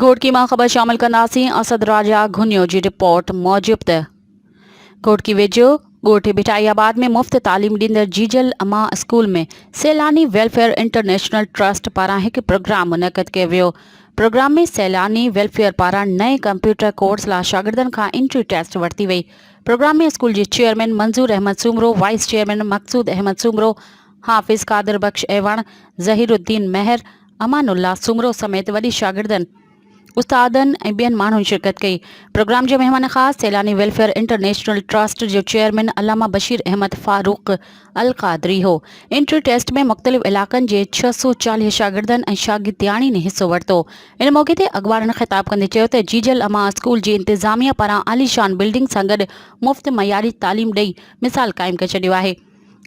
گهوٽڪي مان خبر شامل ڪنداسين اسد راجا گهنيو جي رپورٽ موجب ته گهوٽڪي ويجهو ڳوٺ ڀٽائي آباد ۾ مفت تعليم ڏيندڙ جيجل اما اسڪول ۾ سيلاني ويلفيئر انٽرنيشنل ٽرسٽ پاران هڪ پروگرام منعقد ڪيو ويو پروگرام ۾ سيلاني ويلفيئر پاران نئين ڪمپيوٽر ڪورس لا شاگردن کان انٽري ٽيسٽ ورتي وئي پروگرام ۾ اسڪول جي chairman Manzoor Ahmed Soomro vice chairman Maqsood Ahmed Soomro Hafiz Qadir Bakhsh Awan Zaheer Uddin Mehar Aman Ullah Soomro سميت وڏي شاگردن، استادن ۽ ٻين ماڻهن شرڪت ڪئي. پروگرام جو مهمان خاص سيلاني ويلفيئر انٽرنيشنل ٽرسٽ جو چيئرمين علامه بشير احمد فاروق القادري هو. انٽري ٽيسٽ ۾ مختلف علائقن جي 640 شاگردن ۽ شاگردياڻين حصو ورتو. ان موقعي تي اڳواڻن خطاب ڪندي چيو ته جيجل امان اسڪول جي انتظاميا پاران عاليشان بلڊنگ سان گڏ مفت معياري تعليم ڏئي مثال قائم ڪري ڇڏيو آهي.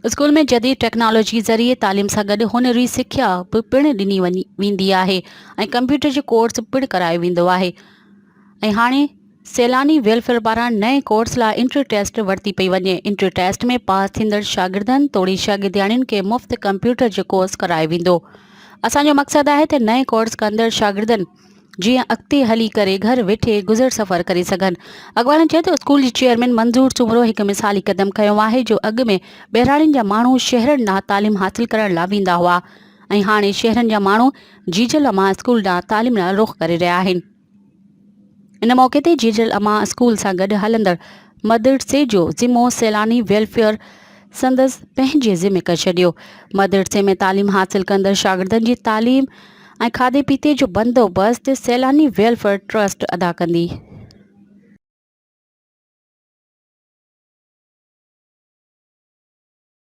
اسڪول ۾ جديد ٽيڪنالاجي ذريعي تعليم سان گڏ هنري سکيا به پڻ ڏني ويندي آهي ۽ ڪمپيوٽر جو ڪورس پڻ ڪرايو ويندو آهي ۽ هاڻي سيلاني ويلفيئر پاران نئين ڪورس لاء انٽري ٽيسٽ ورتي پئي وڃي انٽري ٽيسٽ ۾ پاس ٿيندڙ شاگردن توڙي شاگردياڻين کي مفت ڪمپيوٽر جو ڪورس ڪرايو ويندو اسان جو مقصد آهي ته نئين ڪورس ڪندڙ شاگردن جيئن اڳتي هلي ڪري گهر ويٺي گذر سفر ڪري سگهن. اڳواڻن چيو ته اسڪول جي چيئرمين منظور سومرو هڪ مثالي قدم کنيو آهي جو اڳ ۾ ٻهراڙين جا ماڻهو شهرن ڏانهن تعليم حاصل ڪرڻ لاء ويندا هئا ۽ هاڻي شهرن جا ماڻهو جيجل امان اسڪول ڏانهن تعليم لاء رخ ڪري رهيا آهن. ان موقعي تي جيجل امان اسڪول سان گڏ هلندڙ مدرسي جو ذمو سيلاني ويلفيئر سندس پنهنجي ذمي ڪري ڇڏيو. مدرسي ۾ تعليم حاصل ڪندڙ شاگردن جي تعليم ۽ کاڌي پيتي جو بندوبست سيلاني ويلفيئر ٽرسٽ ادا ڪندي.